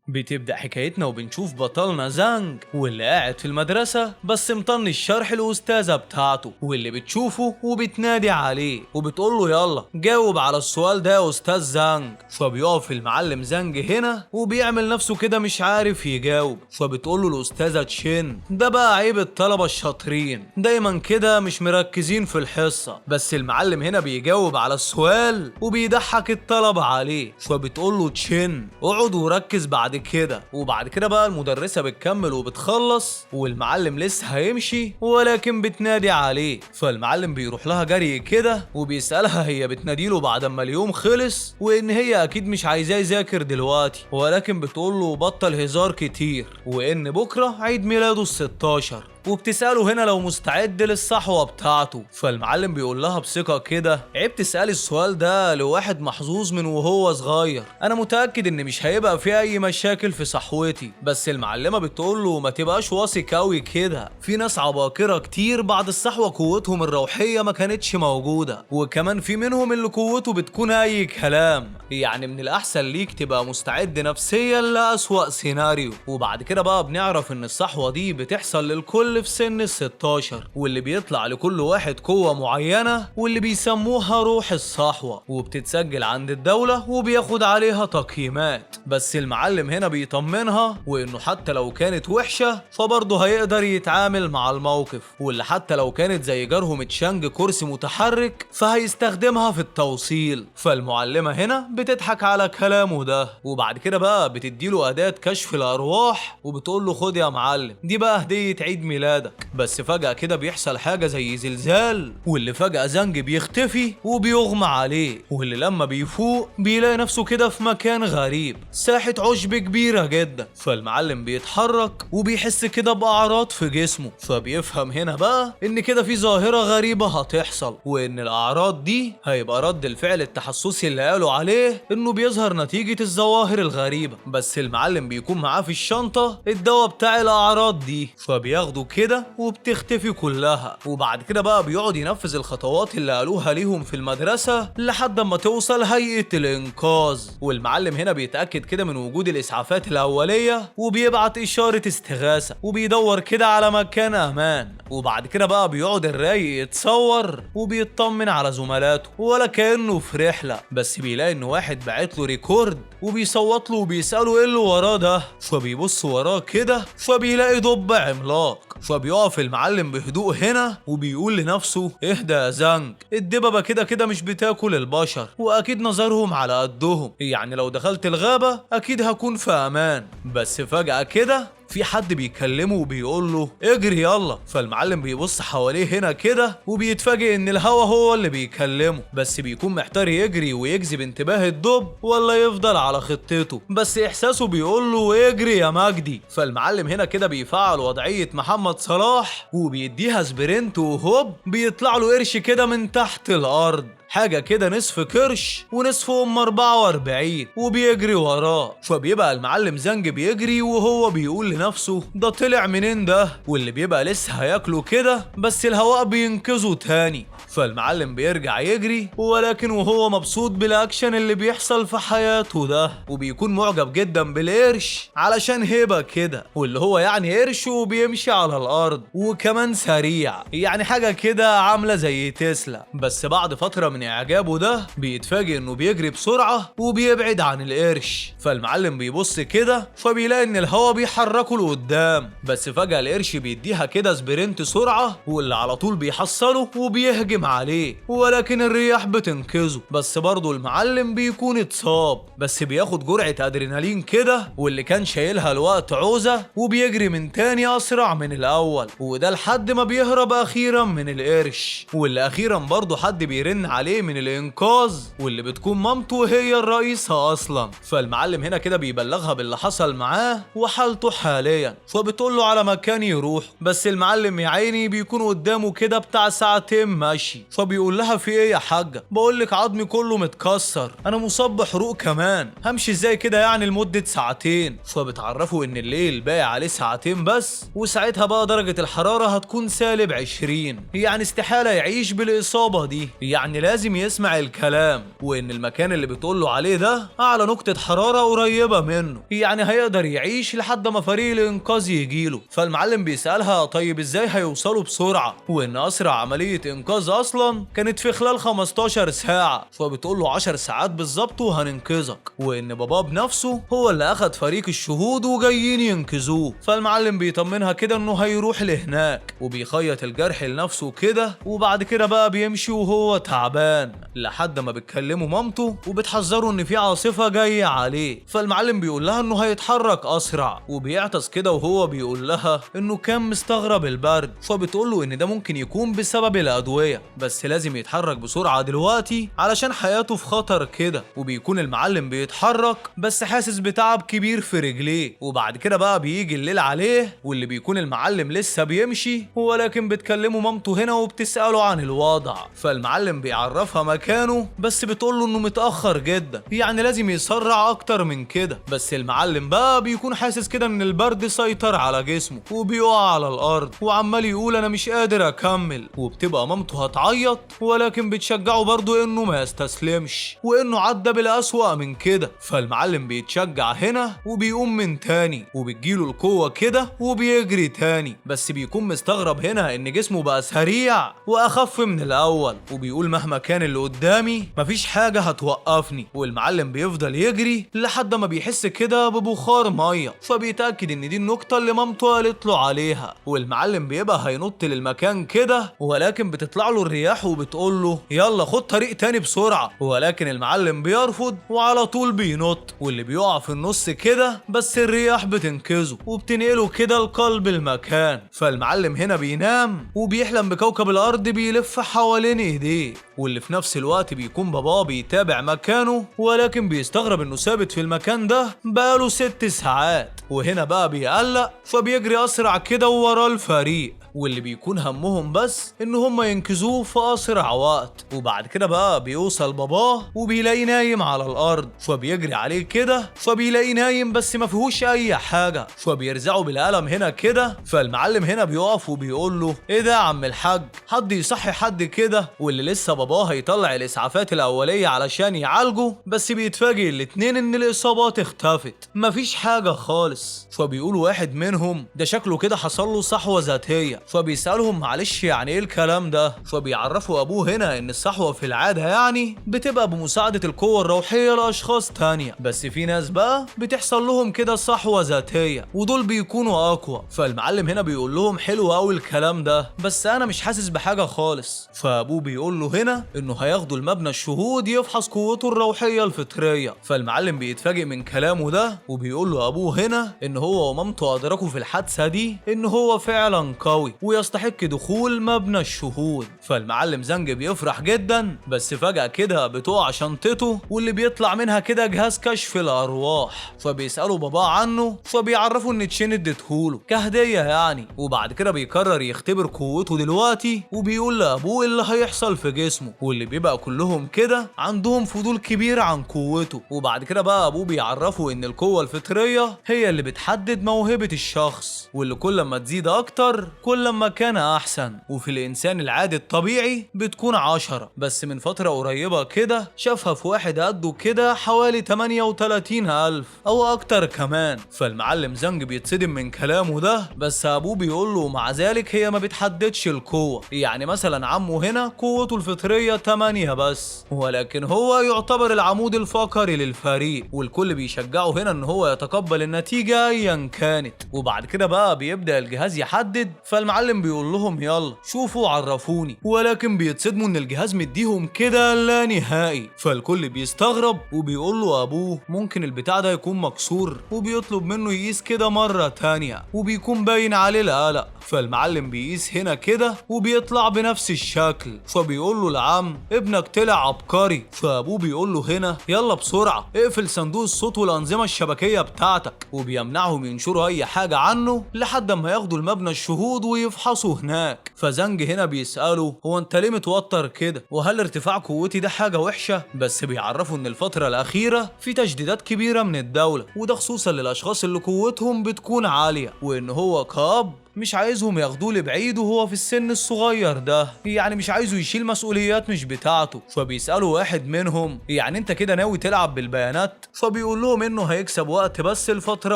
بتبدأ حكايتنا وبنشوف بطلنا زانج واللي قاعد في المدرسة بس مطنش شرح الأستاذة بتاعته، واللي بتشوفه وبتنادي عليه وبتقول له يلا جاوب على السؤال ده يا أستاذ زانج. فبيقف المعلم زانج هنا وبيعمل نفسه كده مش عارف يجاوب، فبتقول له الأستاذة تشين ده بقى عيب الطلبة الشاطرين دايما كده مش مركزين في الحصة. بس المعلم هنا بيجاوب على السؤال وبيضحك الطلبة عليه، فبتقول له تشين اقعد وركز بعد كده. وبعد كده بقى المدرسة بتكمل وبتخلص والمعلم لسه هيمشي ولكن بتنادي عليه، فالمعلم بيروح لها جري كده وبيسألها هي بتناديله بعد ما اليوم خلص وان هي اكيد مش عايزاه يذاكر دلوقتي، ولكن بتقول له بطل هزار كتير وان بكرة عيد ميلاده ال16، وبتسأله هنا لو مستعد للصحوة بتاعته. فالمعلم بيقول لها بثقة كده عيب تسألي السؤال ده لواحد محظوظ من وهو صغير، انا متأكد ان مش هيبقى في اي مشاكل في صحوتي. بس المعلمة بتقول له ما تبقاش واثق قوي كده، في ناس عباقرة كتير بعد الصحوة قوتهم الروحية ما كانتش موجودة، وكمان في منهم اللي قوته بتكون اي كلام، يعني من الاحسن ليك تبقى مستعد نفسيا لأسوأ سيناريو. وبعد كده بقى بنعرف ان الصحوة دي بتحصل للكل في سن ال16، واللي بيطلع لكل واحد قوة معينة واللي بيسموها روح الصحوة، وبتتسجل عند الدولة وبياخد عليها تقييمات. بس المعلم هنا بيطمنها وانه حتى لو كانت وحشة فبرضه هيقدر يتعامل مع الموقف، واللي حتى لو كانت زي جارهم تشانج كرسي متحرك فهيستخدمها في التوصيل. فالمعلمة هنا بتضحك على كلامه ده، وبعد كده بقى بتديله أداة كشف الأرواح وبتقول له خد يا معلم دي بقى هدية عيد ميلادك. بس فجأة كده بيحصل حاجة زي زلزال، واللي فجأة زانج بيختفي وبيغمى عليه، واللي لما بيفوق بيلاقي نفسه كده في مكان غريب، ساحة عشب كبيرة جدا. فالمعلم بيتحرك وبيحس كده بأعراض في جسمه، فبيفهم هنا بقى ان كده في ظاهرة غريبة هتحصل، وان الأعراض دي هيبقى رد الفعل التحسسي اللي قالوا عليه انه بيظهر نتيجة الظواهر الغريبة. بس المعلم بيكون معاه في الشنطة الدواء بتاع الأعراض دي، فبياخده كده وبتختفي كلها. وبعد كده بقى بيقعد ينفذ الخطوات اللي قالوها ليهم في المدرسة لحد ما توصل هيئة الإنقاذ، والمعلم هنا بيتأكد كده من وجود الإسعافات الأولية وبيبعت إشارة استغاثة وبيدور كده على مكان أمان. وبعد كده بقى بيقعد الرايق يتصور وبيطمن على زملاته ولا كأنه في رحلة، بس بيلاقي إن واحد بعت له record وبيصوت له وبيسأله إيه اللي وراه ده، فبيبص وراه كده فبيلاقي دب عملاق. فبيقف المعلم بهدوء هنا وبيقول لنفسه اهدى يا زانج، الدببة كده كده مش بتاكل البشر واكيد نظرهم على قدهم، يعني لو دخلت الغابة اكيد هكون في امان. بس فجأة كده في حد بيكلمه وبيقول له اجري يلا. فالمعلم بيبص حواليه هنا كده وبيتفاجئ ان الهوا هو اللي بيكلمه، بس بيكون محتار يجري ويجذب انتباه الدب ولا يفضل على خطته، بس احساسه بيقول له اجري يا مجدي. فالمعلم هنا كده بيفعل وضعية محمد صلاح وبيديها sprint، وهوب بيطلع له قرش كده من تحت الارض، حاجة كده نصف كرش ونصف 44، وبيجري وراه. فبيبقى المعلم زنج بيجري وهو بيقول لنفسه ده طلع منين ده، واللي بيبقى لسه هياكله كده بس الهواء بينقذه تاني. فالمعلم بيرجع يجري ولكن وهو مبسوط بالاكشن اللي بيحصل في حياته ده، وبيكون معجب جدا بالقرش علشان هبة كده، واللي هو يعني قرش وبيمشي على الارض وكمان سريع، يعني حاجة كده عاملة زي تسلا. بس بعد فترة من اعجابه ده بيتفاجئ انه بيجري بسرعة وبيبعد عن القرش. فالمعلم بيبص كده فبيلاقي ان الهوا بيحركه لقدام، بس فجأة القرش بيديها كده sprint سرعة واللي على طول بيحصله وبيهجم عليه، ولكن الرياح بتنقذه. بس برضه المعلم بيكون اتصاب، بس بياخد جرعة ادرينالين كده واللي كان شايلها الوقت عوزة، وبيجري من تاني اسرع من الاول، وده لحد ما بيهرب اخيرا من القرش. واللي اخيرا برضه حد بيرن عليه من الانقاذ واللي بتكون مامته هي الرئيسة اصلا. فالمعلم هنا كده بيبلغها باللي حصل معاه وحالته حاليا، فبتقول له على مكان يروح، بس المعلم يا عيني بيكون قدامه كده بتاع ساعتين ماشي. امشي. فبيقول لها في ايه يا حاجة؟ بقول لك عظمي كله متكسر، انا مصاب بحروق كمان، همشي ازاي كده يعني لمدة ساعتين؟ فبتعرفوا ان الليل باقي عليه ساعتين بس، وساعتها بقى درجه الحرارة هتكون -20، يعني استحالة يعيش بالاصابة دي، يعني لازم يسمع الكلام، وان المكان اللي بتقوله عليه ده اعلى نقطة حرارة قريبه منه، يعني هيقدر يعيش لحد ما فريق الانقاذ يجيله. فالمعلم بيسالها طيب ازاي هيوصلوا بسرعة، وان اسرع عملية انقاذ اصلا كانت في خلال 15 ساعة؟ فبتقول له 10 ساعات بالظبط وهننقذك، وان باباه بنفسه هو اللي اخد فريق الشهود وجايين ينقذوه. فالمعلم بيطمنها كده انه هيروح لهناك، وبيخيط الجرح لنفسه كده، وبعد كده بقى بيمشي وهو تعبان لحد ما بتكلمه مامته وبتحذره ان في عاصفة جاية عليه. فالمعلم بيقول لها انه هيتحرك اسرع، وبيعطس كده وهو بيقول لها انه كان مستغرب البرد، فبتقول له ان ده ممكن يكون بسبب الادوية، بس لازم يتحرك بسرعة دلوقتي علشان حياته في خطر كده. وبيكون المعلم بيتحرك بس حاسس بتعب كبير في رجليه. وبعد كده بقى بيجي الليل عليه، واللي بيكون المعلم لسه بيمشي، ولكن بتكلمه مامته هنا وبتسأله عن الوضع. فالمعلم بيعرفها مكانه، بس بتقول له انه متأخر جدا، يعني لازم يسرع اكتر من كده. بس المعلم بقى بيكون حاسس كده ان البرد سيطر على جسمه، وبيقع على الارض وعمال يقول انا مش قادر اكمل. وبتبقى مامته هتعيط، ولكن بتشجعه برضه انه ما يستسلمش، وانه عدى بالاسوأ من كده. فالمعلم بيتشجع هنا وبيقوم من تاني، وبتجيله القوة كده وبيجري تاني، بس بيكون مستغرب هنا ان جسمه بقى سريع واخف من الاول، وبيقول مهما كان اللي قدامي مفيش حاجة هتوقفني. والمعلم بيفضل يجري لحد ما بيحس كده ببخار مية، فبيتأكد ان دي النقطة اللي مامته قالت له عليها. والمعلم بيبقى هينط للمكان كده، ولكن بتطلع له الرياح وبتقول له يلا خد طريق تاني بسرعة، ولكن المعلم بيرفض وعلى طول بينط، واللي بيقع في النص كده بس الرياح بتنقذه وبتنقله كده لقلب المكان. فالمعلم هنا بينام وبيحلم بكوكب الارض بيلف حوالين ايديه، واللي في نفس الوقت بيكون باباه بيتابع مكانه، ولكن بيستغرب انه ثابت في المكان ده بقاله 6 ساعات. وهنا بقى بيقلق، فبيجري اسرع كده ورا الفريق، واللي بيكون همهم بس ان هم ينقذوه في اسرع وقت. وبعد كده بقى بيوصل باباه وبيلاقيه نايم على الارض، فبيجري عليه كده، فبيلاقيه نايم بس ما فيهوش اي حاجة، فبيرزعه بالقلم هنا كده. فالمعلم هنا بيقف وبيقول له ايه ده يا عم الحاج، حد يصحي حد كده؟ واللي لسه باباه هيطلع الاسعافات الاولية علشان يعالجه، بس بيتفاجئ الاتنين ان الاصابات اختفت، مفيش حاجة خالص. فبيقول واحد منهم ده شكله كده حصل له صحوة ذاتية، فبيسألهم معلش يعني ايه الكلام ده؟ فبيعرفوا ابوه هنا ان الصحوة في العادة يعني بتبقى بمساعدة القوة الروحية لاشخاص تانية، بس في ناس بقى بتحصل لهم كده صحوة ذاتية ودول بيكونوا اقوى. فالمعلم هنا بيقول لهم حلو قوي الكلام ده، بس انا مش حاسس بحاجة خالص. فابوه بيقول له هنا انه هياخدوا المبنى الشهود يفحص قوته الروحية الفطرية. فالمعلم بيتفاجئ من كلامه ده، وبيقول له ابوه هنا ان هو ومامته ادركوا في الحادثة دي ان هو فعلا قوي ويستحق دخول مبنى الشهود. فالمعلم زنج بيفرح جدا، بس فجأة كده بتقع شنطته واللي بيطلع منها كده جهاز كشف الارواح. فبيسألوا باباه عنه، فبيعرفوا ان تشين اديتهوله كهدية يعني. وبعد كده بيقرر يختبر قوته دلوقتي، وبيقول لابوه اللي هيحصل في جسمه، واللي بيبقى كلهم كده عندهم فضول كبير عن قوته. وبعد كده بقى ابوه بيعرفه ان القوة الفطرية هي اللي بتحدد موهبة الشخص، واللي كل ما تزيد اكتر كل ما كان احسن، وفي الانسان العادي الطبيعي بتكون 10، بس من فترة قريبة كده شافها في واحد قده كده حوالي 38,000 او اكتر كمان. فالمعلم زنج بيتصدم من كلامه ده، بس ابوه بيقول له مع ذلك هي ما بتحددش القوة، يعني مثلا عمه هنا قوته الفطرية 8 بس، ولكن هو يعتبر العمود الفقري للفريق، والكل بيشجعه هنا ان هو يتقبل النتيجة ايا كانت. وبعد كده بقى بيبدأ الجهاز يحدد، فالمعلم بيقول لهم يلا شوفوا عرفوني، ولكن بيتصدموا ان الجهاز مديهم كده لا نهائي. فالكل بيستغرب وبيقول له ابوه ممكن البتاع ده يكون مكسور، وبيطلب منه يقيس كده مرة تانية، وبيكون باين عليه القلق. فالمعلم بيقيس هنا كده وبيطلع بنفس الشكل، فبيقول له العم ابنك طلع عبقري. فابوه بيقول له هنا يلا بسرعة اقفل صندوق الصوت والانظمة الشبكية بتاعتك، وبيمنعهم ينشروا اي حاجة عنه لحد ما ياخدوا المبنى الشهود ويفحصه هناك. فزانج هنا بيسأله هو انت ليه متوتر كده، وهل ارتفاع قوتي ده حاجة وحشة؟ بس بيعرفوا ان الفترة الأخيرة في تشديدات كبيرة من الدولة، وده خصوصا للأشخاص اللي قوتهم بتكون عالية، وان هو كأب مش عايزهم ياخدوه لبعيد وهو في السن الصغير ده، يعني مش عايزه يشيل مسؤوليات مش بتاعته. فبيسألوا واحد منهم يعني انت كده ناوي تلعب بالبيانات؟ فبيقول لهم انه هيكسب وقت بس لفترة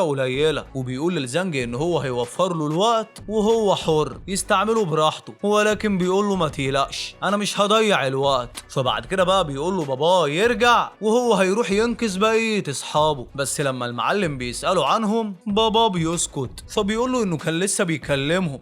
قليلة، وبيقول للزنج ان هو هيوفر له الوقت وهو حر يستعمله براحته، ولكن بيقول له ما تقلقش انا مش هضيع الوقت. فبعد كده بقى بيقول له باباه يرجع وهو هيروح ينقذ بقية اصحابه، بس لما المعلم بيسأله عنهم باباه بيسكت، فبيقول له انه كان لسه بيكلمهم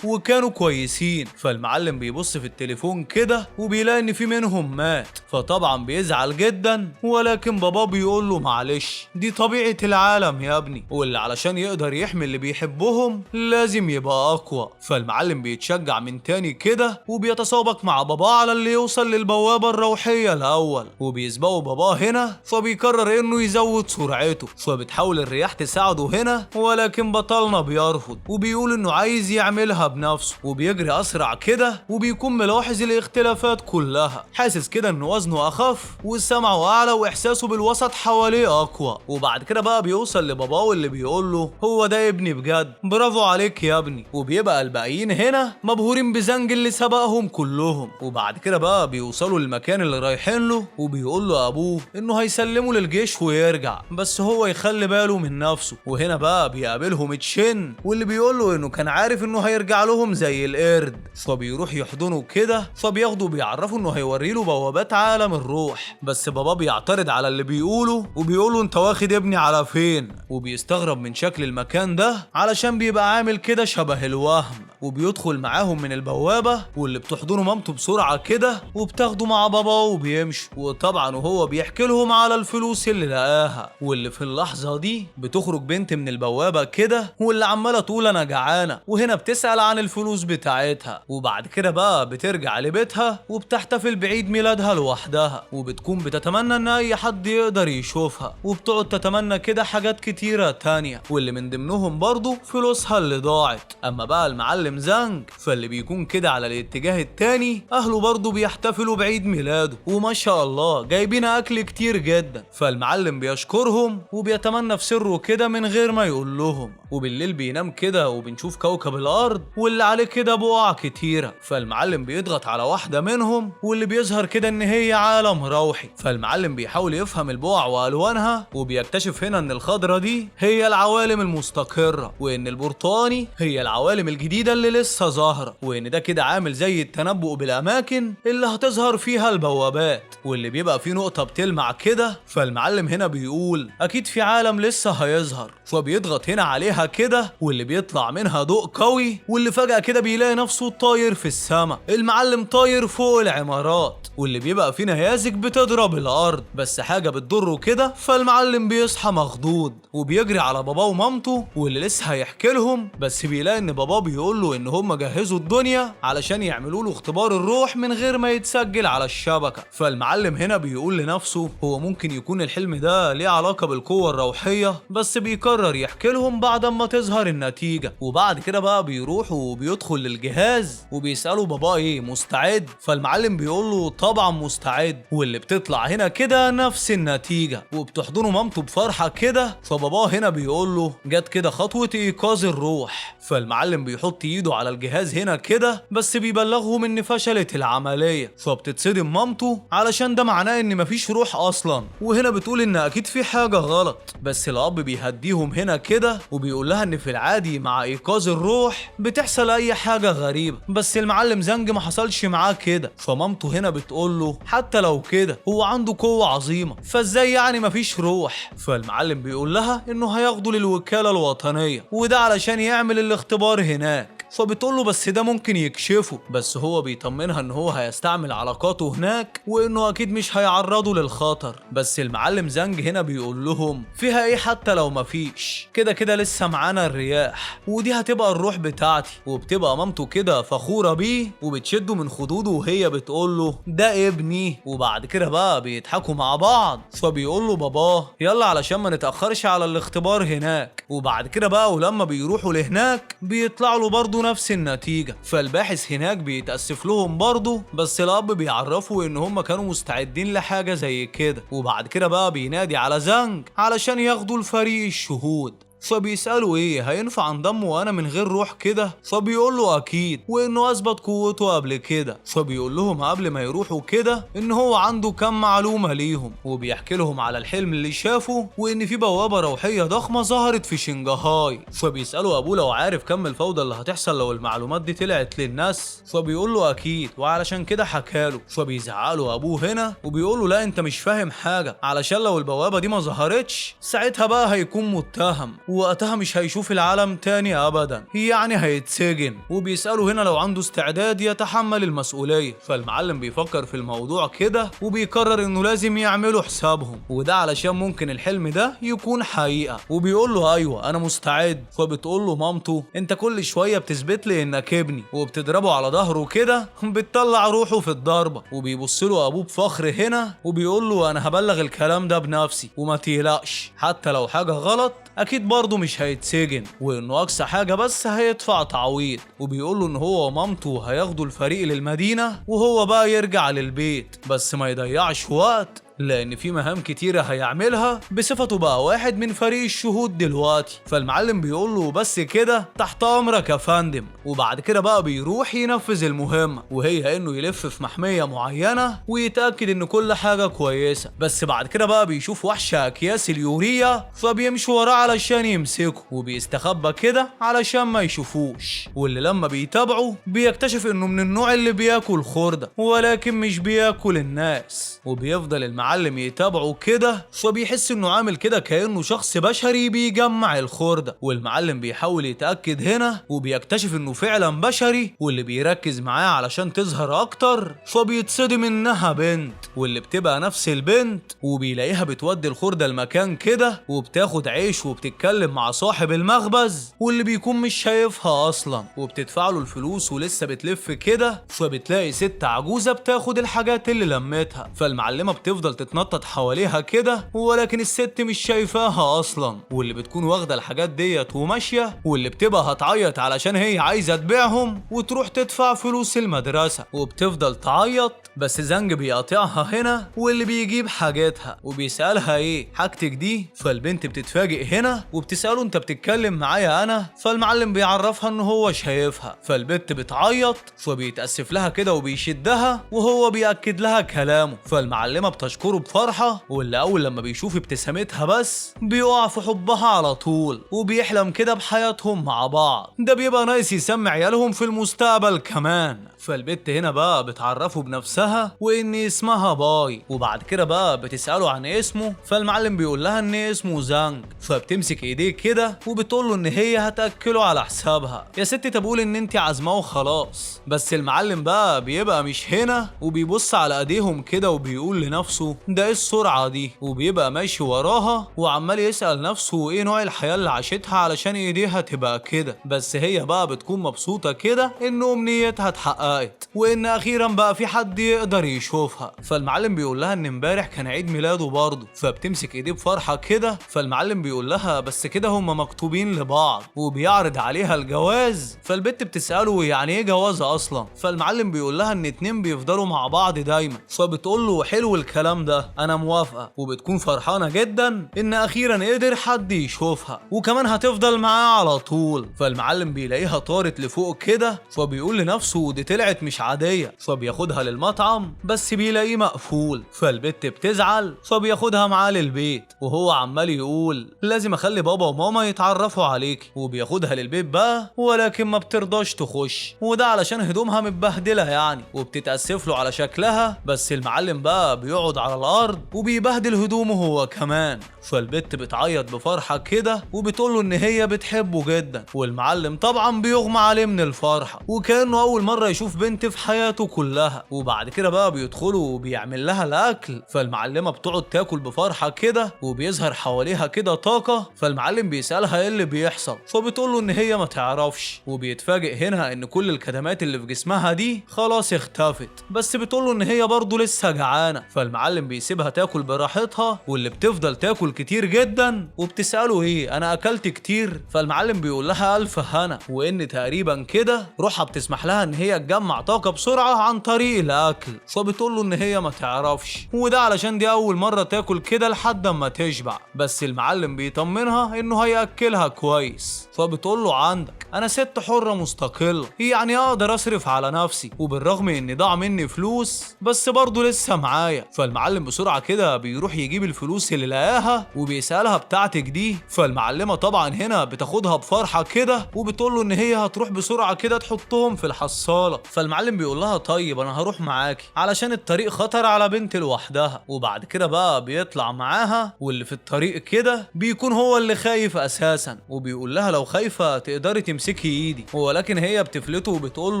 وكانوا كويسين. فالمعلم بيبص في التليفون كده وبيلاقي ان في منهم مات، فطبعا بيزعل جدا، ولكن باباه بيقول له معلش دي طبيعة العالم يا ابني، واللي علشان يقدر يحمي اللي بيحبهم لازم يبقى اقوى. فالمعلم بيتشجع من تاني كده وبيتسابق مع باباه على اللي يوصل للبوابة الروحية الاول، وبيسبقوا باباه هنا، فبيقرر انه يزود سرعته، فبتحاول الرياح تساعده هنا، ولكن بطلنا بيرفض وبيقول انه عايز يعملها بنفسه، وبيجري اسرع كده وبيكون ملاحظ الاختلافات كلها، حاسس كده ان وزنه اخف وسمعه اعلى واحساسه بالوسط حواليه اقوى. وبعد كده بقى بيوصل لباباه واللي بيقول له هو ده ابني بجد، برافو عليك يا ابني. وبيبقى الباقيين هنا مبهورين بزنج اللي سبقهم كلهم. وبعد كده بقى بيوصلوا للمكان اللي رايحين له، وبيقول له ابوه انه هيسلمه للجيش ويرجع، بس هو يخلي باله من نفسه. وهنا بقى بيقابلهم تشين واللي بيقول له انه كان عارف انه هيرجع لهم زي القرد، فبيروح يحضنه كده، فبياخده بيعرفه انه هيوري له بوابات عالم الروح، بس بابا بيعترض على اللي بيقوله وبيقوله انت واخد ابني على فين، وبيستغرب من شكل المكان ده علشان بيبقى عامل كده شبه الوهم. وبيدخل معاهم من البوابة واللي بتحضنه مامته بسرعة كده وبتاخده مع بابا وبيمشي، وطبعا وهو بيحكي لهم على الفلوس اللي لقاها. واللي في اللحظة دي بتخرج بنت من البوابة كده واللي عمالة تقول انا جعانة، وهنا بتسأل عن الفلوس بتاعتها. وبعد كده بقى بترجع لبيتها وبتحتفل بعيد ميلادها لوحدها، وبتكون بتتمنى ان اي حد يقدر يشوفها، وبتقعد تتمنى كده حاجات كتيرة تانية واللي من ضمنهم برضو فلوسها اللي ضاعت. اما بقى المعلم زانج فاللي بيكون كده على الاتجاه التاني اهله برضو بيحتفلوا بعيد ميلاده، وما شاء الله جايبين اكل كتير جدا، فالمعلم بيشكرهم وبيتمنى في سره كده من غير ما يقول لهم. وبالليل بينام كده وبنشوف كوكب الارض واللي عليه كده بقع كتيرة، فالمعلم بيضغط على واحدة منهم واللي بيظهر كده ان هي عالم روحي، فالمعلم بيحاول يفهم البقع والوانها، وبيكتشف هنا ان الخضرة دي هي العوالم المستقرة، وان البرتقاني هي العوالم الجديدة اللي لسه ظاهرة، وان ده كده عامل زي التنبؤ بالاماكن اللي هتظهر فيها البوابات، واللي بيبقى فيه نقطة بتلمع كده. فالمعلم هنا بيقول اكيد في عالم لسه هيظهر، فبيضغط هنا عليها كده واللي بيطلع منها ضوء قوي، واللي فجأة كده بيلاقي نفسه طاير في السماء، المعلم طاير فوق العمارات، واللي بيبقى فيه نيازك بتضرب الارض، بس حاجة بتضره كده، فالمعلم بيصحى مخضوض وبيجري على باباه ومامته واللي لسه هيحكي لهم، بس بيلاقي ان باباه بيقول له ان هم جهزوا الدنيا علشان يعملوا له اختبار الروح من غير ما يتسجل على الشبكة. فالمعلم هنا بيقول لنفسه هو ممكن يكون الحلم ده ليه علاقة بالقوة الروحية، بس بيقرر يحكي لهم بعد ما تظهر النتيجة. وبعد كده بقى بيروح وبيدخل للجهاز وبيسأله باباه ايه مستعد؟ فالمعلم بيقول له طبعا مستعد، واللي بتطلع هنا كده نفس النتيجة، وبتحضنه مامته بفرحة كده، فباباه هنا بيقول له جت كده خطوة ايقاظ الروح. فالمعلم بيحط ايده على الجهاز هنا كده، بس بيبلغهم ان فشلت العملية، فبتتصدم مامته علشان ده معناه ان مفيش روح اصلا، وهنا بتقول ان اكيد في حاجة غلط، بس الاب بيهديهم هنا كده وبيقول لها ان في العادي مع ايقاظ الروح بتحصل اي حاجة غريبة، بس المعلم زنج ما حصلش معاه كده. فمامته هنا بتقول له حتى لو كده هو عنده قوة عظيمة، فازاي يعني مفيش روح؟ فالمعلم بيقول لها انه هياخده للوكالة الوطنية، وده علشان يعمل الاختبار هناك. فبتقول له بس ده ممكن يكشفه، بس هو بيطمنها ان هو هيستعمل علاقاته هناك وانه اكيد مش هيعرضه للخطر. بس المعلم زنج هنا بيقول لهم فيها ايه حتى لو مفيش، كده كده لسه معانا الرياح ودي هتبقى الروح بتاعتي. وبتبقى مامته كده فخورة بيه وبتشده من خدوده وهي بتقول له ده ابني. وبعد كده بقى بيضحكوا مع بعض، فبيقول له باباه يلا علشان ما نتأخرش على الاختبار هناك. وبعد كده بقى ولما بيروحوا لهناك بيطلع له برضه برضه نفس النتيجة. فالباحث هناك بيتأسف لهم برضه، بس الاب بيعرفه ان هم كانوا مستعدين لحاجة زي كده. وبعد كده بقى بينادي على زانج علشان ياخدوا الفريق الشهود. فبيسأله ايه هينفع انضم وانا من غير روح كده؟ فبيقول له اكيد، وانه اثبت قوته قبل كده. فبيقول لهم قبل ما يروحوا كده ان هو عنده كم معلومة ليهم، وبيحكي لهم على الحلم اللي شافه وان في بوابة روحية ضخمة ظهرت في شنغهاي. فبيسأله ابوه لو عارف كم الفوضى اللي هتحصل لو المعلومات دي طلعت للناس، فبيقول له اكيد، وعلشان كده حكاله. فبيزعله ابوه هنا وبيقول له لا انت مش فاهم حاجة، علشان لو البوابة دي ما ظهرتش ساعتها بقى هيكون متهم، وقتها مش هيشوف العالم تاني ابدا، يعني هيتسجن. وبيسأله هنا لو عنده استعداد يتحمل المسؤولية. فالمعلم بيفكر في الموضوع كده وبيقرر انه لازم يعملوا حسابهم، وده علشان ممكن الحلم ده يكون حقيقة. وبيقول له ايوه انا مستعد. فبتقول له مامته انت كل شوية بتثبت لي انك ابني، وبتضربه على ظهره كده بتطلع روحه في الضربة. وبيبص له ابوه بفخر هنا وبيقول له انا هبلغ الكلام ده بنفسي وما تقلقش، حتى لو حاجة غلط اكيد برضه مش هيتسجن، وانه اقصى حاجة بس هيدفع تعويض. وبيقول له ان هو ومامته هياخدوا الفريق للمدينة وهو بقى يرجع للبيت، بس ما يضيعش وقت لان في مهام كتيرة هيعملها بصفته بقى واحد من فريق الشهود دلوقتي. فالمعلم بيقول له بس كده تحت امرك يا فندم. وبعد كده بقى بيروح ينفذ المهمة، وهي انه يلف في محمية معينة ويتأكد ان كل حاجة كويسة. بس بعد كده بقى بيشوف وحش اكياس اليوريا، فبيمشي وراه علشان يمسكه، وبيستخبى كده علشان ما يشوفوش. واللي لما بيتابعه بيكتشف انه من النوع اللي بياكل خردة ولكن مش بياكل الناس. وبيفضل المعلم يتابعه كده، فبيحس انه عامل كده كأنه شخص بشري بيجمع الخردة. والمعلم بيحاول يتأكد هنا وبيكتشف انه فعلا بشري، واللي بيركز معاه علشان تظهر اكتر فبيتصدم انها بنت، واللي بتبقى نفس البنت. وبيلاقيها بتودي الخردة المكان كده وبتاخد عيش وبتتكلم مع صاحب المخبز واللي بيكون مش شايفها اصلا، وبتدفع له الفلوس ولسه بتلف كده، فبتلاقي ست عجوزة بتاخد الحاجات اللي لمتها. فالمعلمة بتفضل تتنطط حواليها كده ولكن الست مش شايفاها اصلا، واللي بتكون واخده الحاجات ديت وماشية، واللي بتبقى هتعيط علشان هي عايزه تبيعهم وتروح تدفع فلوس المدرسة، وبتفضل تعيط. بس زانج بيقاطعها هنا واللي بيجيب حاجاتها وبيسالها ايه حاجتك دي؟ فالبنت بتتفاجئ هنا وبتساله انت بتتكلم معايا انا؟ فالمعلم بيعرفها ان هو شايفها. فالبنت بتعيط فبيتاسف لها كده وبيشدها وهو بيأكد لها كلامه. فالمعلمه بتشكره بفرحة، واللي اول لما بيشوف ابتسامتها بس بيقع في حبها على طول، وبيحلم كده بحياتهم مع بعض. ده بيبقى ناقص يسمي عيالهم في المستقبل كمان. فالبت هنا بقى بتعرفه بنفسها وان اسمها باي، وبعد كده بقى بتسأله عن اسمه، فالمعلم بيقول لها ان اسمه زانج. فبتمسك ايديه كده وبتقول له ان هي هتاكله على حسابها، يا ستي طب قول ان انت عازماه وخلاص. بس المعلم بقى بيبقى مش هنا وبيبص على ايديهم كده وبيقول لنفسه ده ايه السرعة دي، وبيبقى ماشي وراها وعمال يسأل نفسه ايه نوع الحياة اللي عاشتها علشان ايديها تبقى كده. بس هي بقى بتكون مبسوطة كده ان امنيتها اتحققت وان اخيرا بقى في حد يقدر يشوفها. فالمعلم بيقول لها ان امبارح كان عيد ميلاده برضه، فبتمسك ايديه بفرحة كده. فالمعلم بيقول لها بس كده هما مكتوبين لبعض، وبيعرض عليها الجواز. فالبت بتسأله يعني ايه جواز اصلا؟ فالمعلم بيقول لها ان اتنين بيفضلوا مع بعض دايما. فبتقول له حلو الكلام ده انا موافقة، وبتكون فرحانة جدا ان اخيرا قدر حد يشوفها وكمان هتفضل معاه على طول. فالمعلم بيلاقيها طارت لفوق كده، فبيقول لنفسه دي طلعت مش عادية. فبياخدها للمطعم بس بيلاقيه مقفول، فالبت بتزعل فبياخدها معاه للبيت، وهو عمال يقول لازم اخلي بابا وماما يتعرفوا عليك. وبياخدها للبيت بقى ولكن ما بترضاش تخش، وده علشان هدومها متبهدله يعني، وبتتأسف له على شكلها. بس المعلم بقى بيقعد على الارض وبيبهدل هدومه هو كمان. فالبت بتعيط بفرحة كده وبتقول له ان هي بتحبه جدا، والمعلم طبعا بيغمى عليه من الفرحة وكانه اول مرة يشوف بنت في حياته كلها. وبعد كده بقى بيدخلوا وبيعمل لها الاكل، فالمعلمه بتقعد تاكل بفرحة كده وبيظهر حواليها كده طاقة. فالمعلم بيسالها ايه اللي بيحصل، فبتقول له ان هي ما تعرفش. وبيتفاجئ هنا ان كل الكدمات اللي في جسمها دي خلاص اختفت، بس بتقول له ان هي برضه لسه جعانة. فالمعلم فالمعلم بيسيبها تاكل براحتها، واللي بتفضل تاكل كتير جدا، وبتساله ايه انا اكلت كتير؟ فالمعلم بيقول لها الف هنا، وان تقريبا كده روحها بتسمح لها ان هي تجمع طاقة بسرعة عن طريق الاكل. فبتقول له ان هي ما تعرفش، وده علشان دي اول مرة تاكل كده لحد ما تشبع. بس المعلم بيطمنها انه هياكلها كويس. فبتقول له عندك انا ست حره مستقلة، يعني اقدر اصرف على نفسي، وبالرغم ان ضاع مني فلوس بس برضه لسه معايا. فالمعلم بسرعة كده بيروح يجيب الفلوس اللي لقاها وبيسالها بتاعتك دي؟ فالمعلمه طبعا هنا بتاخدها بفرحة كده وبتقول له ان هي هتروح بسرعة كده تحطهم في الحصاله. فالمعلم بيقول لها طيب انا هروح معاكي علشان الطريق خطر على بنت لوحدها. وبعد كده بقى بيطلع معاها، واللي في الطريق كده بيكون هو اللي خايف اساسا، وبيقول لها لو خايفة تقدري تمسكي ايدي، ولكن هي بتفلته وبتقول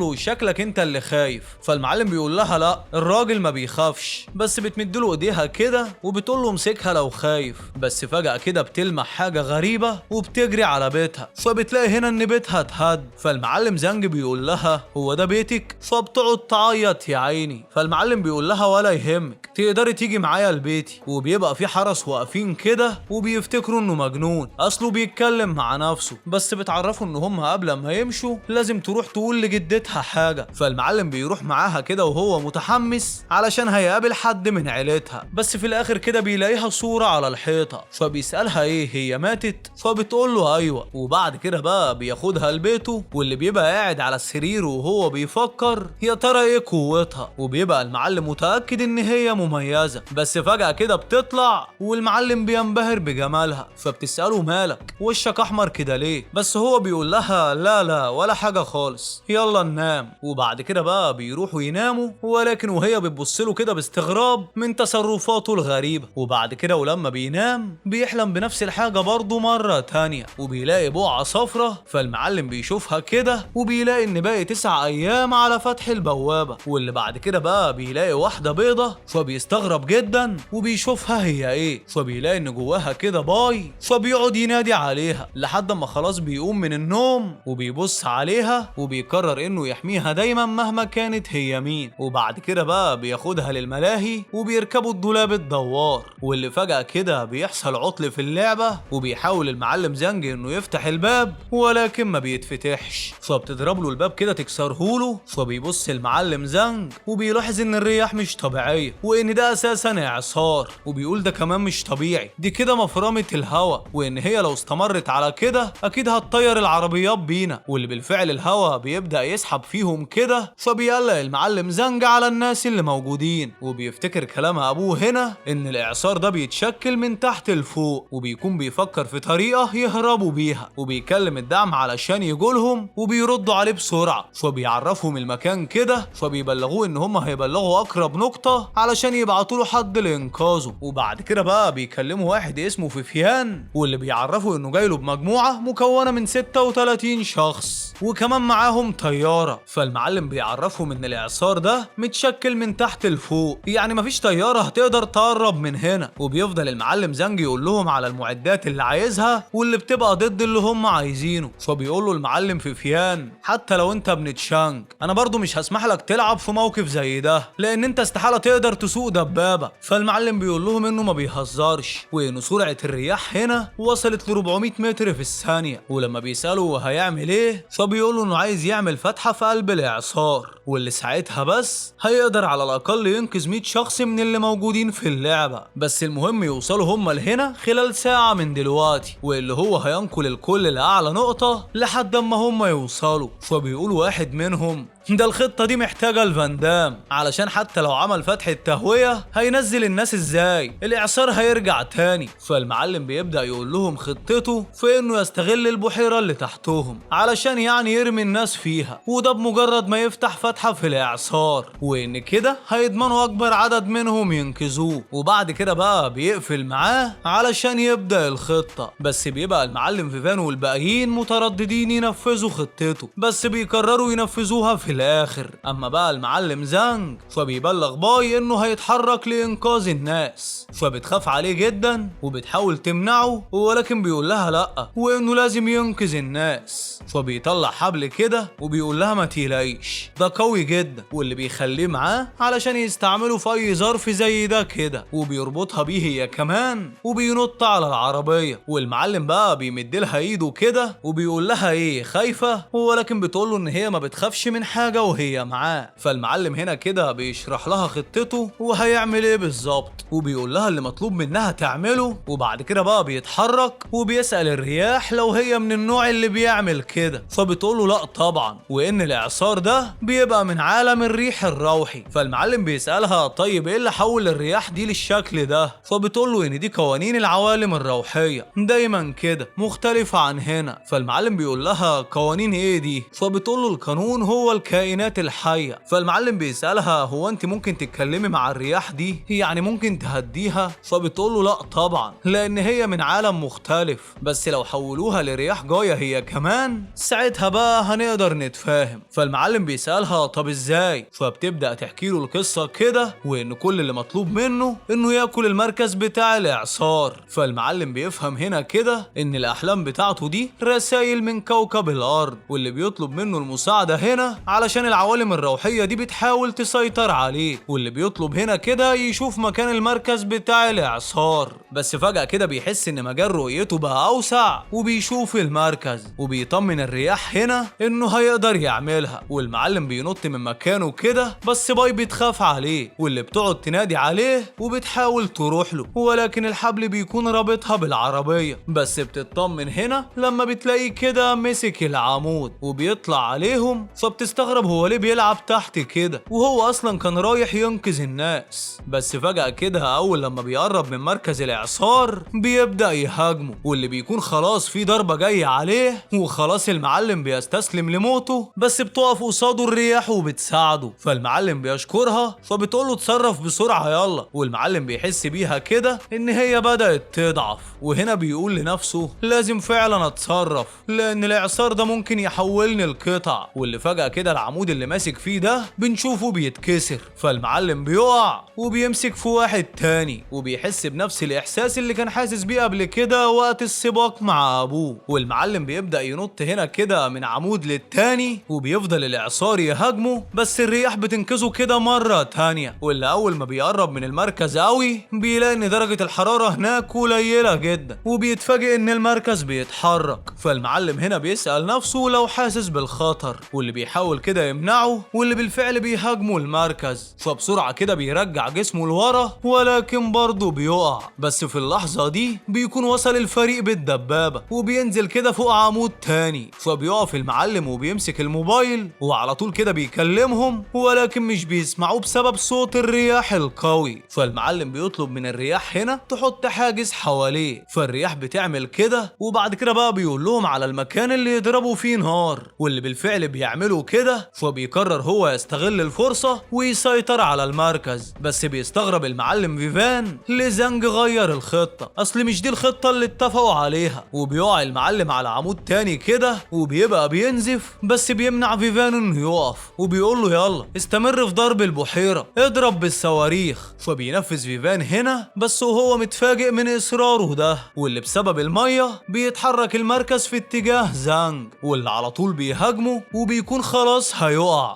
له شكلك انت اللي خايف. فالمعلم بيقول لها لا الراجل ما بيخافش، بس بتمد له ايديها كده وبتقول له امسكها لو خايف. بس فجأة كده بتلمح حاجة غريبة وبتجري على بيتها، فبتلاقي هنا ان بيتها اتهد. فالمعلم زانج بيقول لها هو ده بيتك؟ فبتقعد تعيط يا عيني. فالمعلم بيقول لها ولا يهمك تقدري تيجي معايا لبيتي. وبيبقى في حرس واقفين كده وبيفتكروا انه مجنون اصله بيتكلم مع نفسه، بس بتعرفوا ان هم قبل ما يمشوا لازم تروح تقول لجدتها حاجة. فالمعلم بيروح معاها كده وهو متحمس علشان هيقابل حد من عيلتها، بس في الاخر كده بيلاقيها صورة على الحيطة، فبيسألها ايه هي ماتت؟ فبتقول له ايوه. وبعد كده بقى بياخدها لبيته، واللي بيبقى قاعد على السرير وهو بيفكر يا ترى ايه قوتها، وبيبقى المعلم متأكد ان هي مميزة. بس فجأة كده بتطلع والمعلم بينبهر بجمالها، فبتسأله مالك وشك احمر كده ليه؟ بس هو بيقول لها لا لا ولا حاجة خالص، يلا ننام. وبعد كده بقى بيروحوا يناموا، ولكن وهي بتبص له كده باستغراب من تصرفاته الغريبة. وبعد كده ولما بينام بيحلم بنفس الحاجة برضه مرة تانية، وبيلاقي بقعة صفرة. فالمعلم بيشوفها كده وبيلاقي ان باقي 9 ايام على فتح البوابة. واللي بعد كده بقى بيلاقي واحدة بيضة، فبيستغرب جدا وبيشوفها هي ايه، فبيلاقي ان جواها كده باي، فبيقعد ينادي عليها لحد ما خلاص بيقوم من النوم وبيبص عليها وبيقرر انه يحميها دايما مهما كانت هي مين. وبعد كده بقى بياخدها للملاهي وبيركبوا الدولاب الدوار، واللي فجأة كده بيحصل عطل في اللعبة، وبيحاول المعلم زانج انه يفتح الباب ولكن ما بيتفتحش، فبتضرب له الباب كده تكسرهوله. فبيبص المعلم زانج وبيلاحظ ان الرياح مش طبيعية وان ده اساسا اعصار، وبيقول ده كمان مش طبيعي، دي كده مفرمة الهوا، وان هي لو استمرت على كده اكيد هتطير العربيات بينا. واللي بالفعل الهوا بيبدأ يسحب فيهم كده، فبيقلق المعلم زانج على الناس اللي موجودين، وبيفتكر كلام ابوه هنا ان الاعصار ده بيتشكل من تحت لفوق، وبيكون بيفكر في طريقة يهربوا بيها، وبيكلم الدعم علشان يجولهم وبيردوا عليه بسرعة. فبيعرفهم المكان كده، فبيبلغوه ان هم هيبلغوا اقرب نقطة علشان يبعتوا له حد لانقاذه. وبعد كده بقى بيكلموا واحد اسمه فيفيان، واللي بيعرفوا انه جاي له بمجموعة مكونة من 36 شخص وكمان معاهم طيارة. فالمعلم بيعرفهم ان الاعصار ده متشكل من تحت لفوق، يعني مفيش طيارة هتقدر تقرب من هنا. وبيفضل المعلم زانج يقول لهم على المعدات اللي عايزها واللي بتبقى ضد اللي هم عايزينه. فبيقول له المعلم فيفيان حتى لو انت ابن تشانج انا برضو مش هسمح لك تلعب في موقف زي ده، لان انت استحالة تقدر تسوق دبابة. فالمعلم بيقول لهم انه ما بيهزرش، وان سرعة الرياح هنا وصلت ل 400 متر في الثانية. ولما بيسأله هيعمل ايه، فبيقول له انه عايز يعمل فتحة في قلب الاعصار، واللي ساعتها بس هيقدر على الاقل ينقذ 100 شخص من اللي موجودين في اللعبة، بس المهم يوصلوا هم لهنا خلال ساعة من دلوقتي، واللي هو هينقل الكل لأعلى نقطة لحد ما هم يوصلوا. فبيقول واحد منهم ده الخطة دي محتاجة الفاندام، علشان حتى لو عمل فتحة تهوية هينزل الناس ازاي؟ الاعصار هيرجع تاني. فالمعلم بيبدأ يقول لهم خطته في انه يستغل البحيرة اللي تحتهم علشان يعني يرمي الناس فيها، وده بمجرد ما يفتح فتحة في الاعصار، وان كده هيضمنوا اكبر عدد منهم ينقذوه. وبعد كده بقى بيقفل معاه علشان يبدأ الخطة، بس بيبقى المعلم فيفان والباقيين مترددين ينفذوا خطته، بس بيقرروا ينفذوها في الاخر. اما بقى المعلم زانج فبيبلغ باي انه هيتحرك لانقاذ الناس، فبتخاف عليه جدا وبتحاول تمنعه، ولكن بيقول لها لا وانه لازم ينقذ الناس. فبيطلع حبل كده وبيقول لها ما تقلقيش ده قوي جدا، واللي بيخليه معاه علشان يستعمله في اي ظرف زي ده كده، وبيربطها بيه هي كمان وبينط على العربية. والمعلم بقى بيمد لها ايده كده وبيقول لها ايه خايفة، ولكن بتقول له ان هي ما بتخافش من حاجة وهي معاه. فالمعلم هنا كده بيشرح لها خطته وهيعمل ايه بالظبط، وبيقول لها اللي مطلوب منها تعمله. وبعد كده بقى بيتحرك وبيسأل الرياح لو هي من النوع اللي بيعمل كده، فبتقول له لا طبعا، وان الاعصار ده بيبقى من عالم الريح الروحي. فالمعلم بيسألها طيب ايه اللي حول الرياح دي للشكل ده، فبتقول له ان دي قوانين العوالم الروحية دايما كده مختلفة عن هنا. فالمعلم بيقول لها قوانين ايه دي، فبتقول له القانون هو الكائنات الحية. فالمعلم بيسألها هو انت ممكن تتكلمي مع الرياح دي، يعني ممكن تهديها؟ فبتقول له لا طبعا لان هي من عالم مختلف، بس لو حولوها لرياح جاية هي كمان ساعتها بقى هنقدر نتفاهم. فالمعلم بيسألها طب ازاي، فبتبدأ تحكي له القصة كده، وان كل اللي مطلوب منه انه ياكل المركز بتاع الاعصار. فالمعلم بيفهم هنا كده ان الاحلام بتاعته دي رسائل من كوكب الارض، واللي بيطلب منه المساعدة هنا علشان العوالم الروحية دي بتحاول تسيطر عليه، واللي بيطلب هنا كده يشوف مكان المركز بتاع الاعصار. بس فجأة كده بيحس ان مجال رؤيته بقى اوسع وبيشوف المركز، وبيطمن الرياح هنا انه هيقدر يعملها. والمعلم بينط من مكانه كده، بس باي بتخاف عليه واللي بتقعد تنادي عليه وبتحاول تروح له، ولكن الحبل بيكون رابطها بالعربية. بس بتطمن هنا لما بتلاقيه كده مسك العمود وبيطلع عليهم، فبتستغرب هو ليه بيلعب تحت كده وهو اصلا كان رايح ينقذ الناس. بس فجأة كده اول لما بيقرب من مركز الاعصار بيبدأ يهاجمه، واللي بيكون خلاص في ضربة جاية عليه وخلاص المعلم بيستسلم لموته، بس بتقف قصاده الرياح وبتساعده. فالمعلم بيشكرها فبتقوله اتصرف بسرعة يلا، والمعلم بيحس بيها كده ان هي بدأت تضعف، وهنا بيقول لنفسه لازم فعلا اتصرف لان الاعصار ده ممكن يحولني لقطع. واللي فجأة كده العمود اللي ماسك فيه ده بنشوفه بيتكسر، فالمعلم بيقع وبيمسك في واحد تاني، وبيحس بنفس الاحساس اللي كان حاسس بيه قبل كده وقت السباق مع ابوه. والمعلم بيبدأ ينط هنا كده من عمود للتاني، وبيفضل الاعصار يهاجمه، بس الرياح بتنقذه كده مرة تانية. واللي اول ما بيقرب من المركز قوي بيلاقي ان درجة الحرارة هناك قليلة جدا، وبيتفاجئ ان المركز بيتحرك. فالمعلم هنا بيسأل نفسه لو حاسس بالخطر، واللي بيحاول كده يمنعه، واللي بالفعل بيهاجمه المركز. فبسرعة كده بيرجع جسمه لورا، ولكن برضه بيقع. بس في اللحظة دي بيكون وصل الفريق بالدبابة وبينزل كده فوق عمود تاني، فبيقف المعلم وبيمسك الموبايل وعلى طول كده بيكلمهم، ولكن مش بيسمعوه بسبب صوت الرياح القوي. فالمعلم بيطلب من الرياح هنا تحط حاجز حواليه، فالرياح بتعمل كده. وبعد كده بقى بيقول لهم على المكان اللي يضربوا فيه نار، واللي بالفعل بيعملوا كده. فبيقرر هو يستغل الفرصة ويسيطر على المركز. بس بيستغرب المعلم فيفان ليه زانج غير الخطة، اصل مش دي الخطة اللي اتفقوا عليها. وبيقع المعلم على عمود تاني كده وبيبقى بينزف، بس بيمنع فيفان انه يقف وبيقول له يلا استمر في ضرب البحيرة، اضرب بالصواريخ. فبينفذ فيفان هنا، بس وهو متفاجئ من اصراره ده، واللي بسبب المية بيتحرك المركز في اتجاه زانج، واللي على طول بيهاجمه وبيكون خلاص هيقع.